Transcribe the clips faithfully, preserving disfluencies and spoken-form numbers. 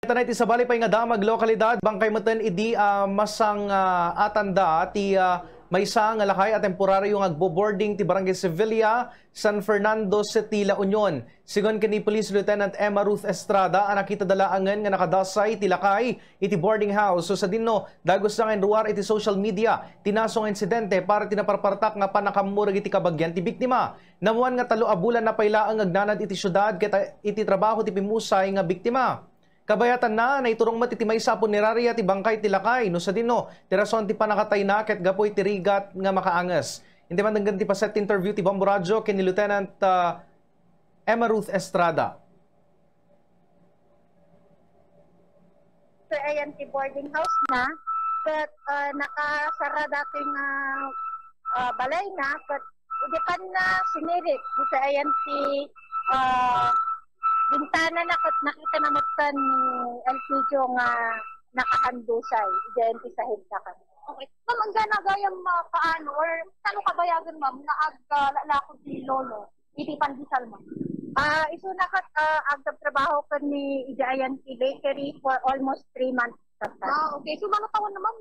Tanay ti sabali pay nga damag lokalidad, bangkay metten idi, ah, masang, ah, atanda ti, ah, maysa nga lakay a temporario nga agbo-boarding ti Barangay Sevilla, San Fernando City, La Union. Sigun ken ni Police Lieutenant Emma Ruth Estrada, a nakitada laengen nga nakadasay ti lakay iti boarding house. So, sadino, dagus la nga inruar iti social media ti naso nga insidente para ti naparpartak nga pannakaammo dagiti kabagian ti biktima. Naammuan nga tallo a bulan na pay laeng nga agnanad iti siudad ket, ah, iti trabaho ti pimmusay nga biktima. Kabayatanna, naiturong met iti maysa a puneraria ti bangkay ti lakay no sadino ti rason ti pannakatayna ket gapu iti rigat nga makaanges. Inti man denggen ti paset ti interview ti Bombo Radio ken ni Lieutenant, ah, Emma Ruth Estrada. So, ayan ti boarding house na. Ket, ah, nakasara datoy nga, ah, balay na. Ket idi pay na sinirit, dita ayan ti, ah, bintana na ket nakita na metten ni Elpidio nga nakahandusay. Diyan ti sahid na kami. Okay. Ma'am, ang gana gayam, ah, paano or saan kabayagan, ma'am, nga ag, ah, lalako ti lolo? Iti pandesal, ma'am. Ah, isuna ket, ah, agtrabaho ken ni ija ayan ti bakery for almost three months. Ah, okay. So, mano taon na, ma'am?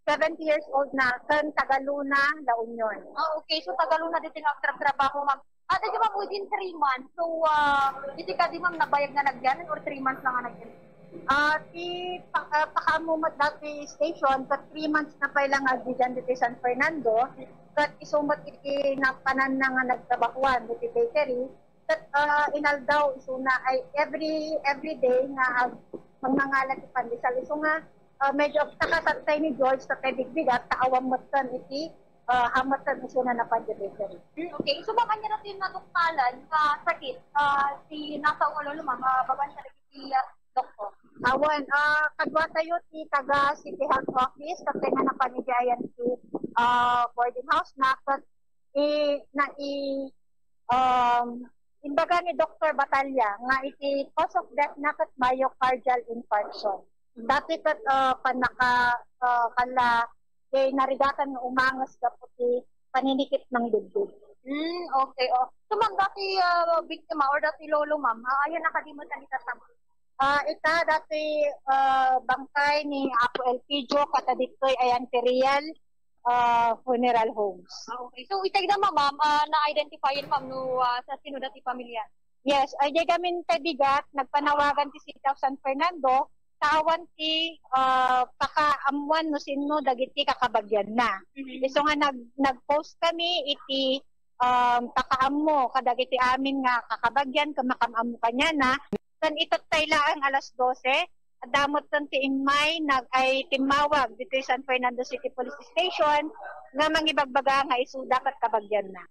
Seventy years old na, ken taga Luna, La Union. Ah, okay. So, taga Luna ditoy nga agtrabaho, ma'am. Ah, dagiti, ma'am, within three months. So, ah, iti kadi, ma'am, nabayag nga nagyanan or three months lang nga nagyanan? Ah, ti pa-, ah, pakaammo met dati station, ket three months na pay lang nga agdidian ditoy San Fernando, ket isu met iti napananna nga nagtrabahoan ditoy bakery, ket, ah, inaldaw isuna ay every, every day nga ag-, magngangalan ti pandesal. Isu nga, ah, medyo agtaka tattay ni George, tattay bigbigat, ta awan metten iti, ah, hametten isuna napan ti bakery. Hmm, okay. So, ma'am, ania ti naduktalan nga sakit, ah, ti nasaokan nga lolo, ma'am, ah, babaen kadagiti, ah, doktor? Awan, ah, kadua tayo ti taga City Health Office, ket napan idiay ti, ah, boarding house na, ket i-, na i-, um, imbaga ni Doktor Batalla nga iti cause of death na ket myocardial infarction. Dati ket, ah, pannaka-, ah, kala, di narigatan nga umanges gapu ti paninikit ng dibdib. Hmm, okay. Oh. So, ma'am, dati, ah, biktima or dati lolo, ma'am, ah, ayan nakadimat ang itatama. Ah, ita dati, ah, bangkay ni Apo Elpidio, kata ditoy ayan ti Real, ah, Funeral Homes. Ah, okay. So, itay da, ma'am, ah, na-identify, ma'am, no, ah, sa sino dati pamilya? Yes, ay di kami ti bigat, nagpanawagan ti City of San Fernando, ta awan ti, ah, pakaammuan no sino dagiti kakabagianna. Mhm. Isu nga nag-, nag-post kami iti, um, pakaammo kadagiti amin nga kakabagian, ken makaammo kaniana. Ken itattay laeng alas dose, adda metten ti immay nag-, ay timmawag ditoy San Fernando City Police Station nga mangibagbaga nga isuda ket kabagianna.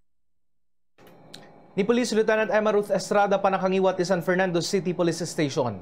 Ni Police Lieutenant Emma Ruth Estrada, panakangiwat ti San Fernando City Police Station.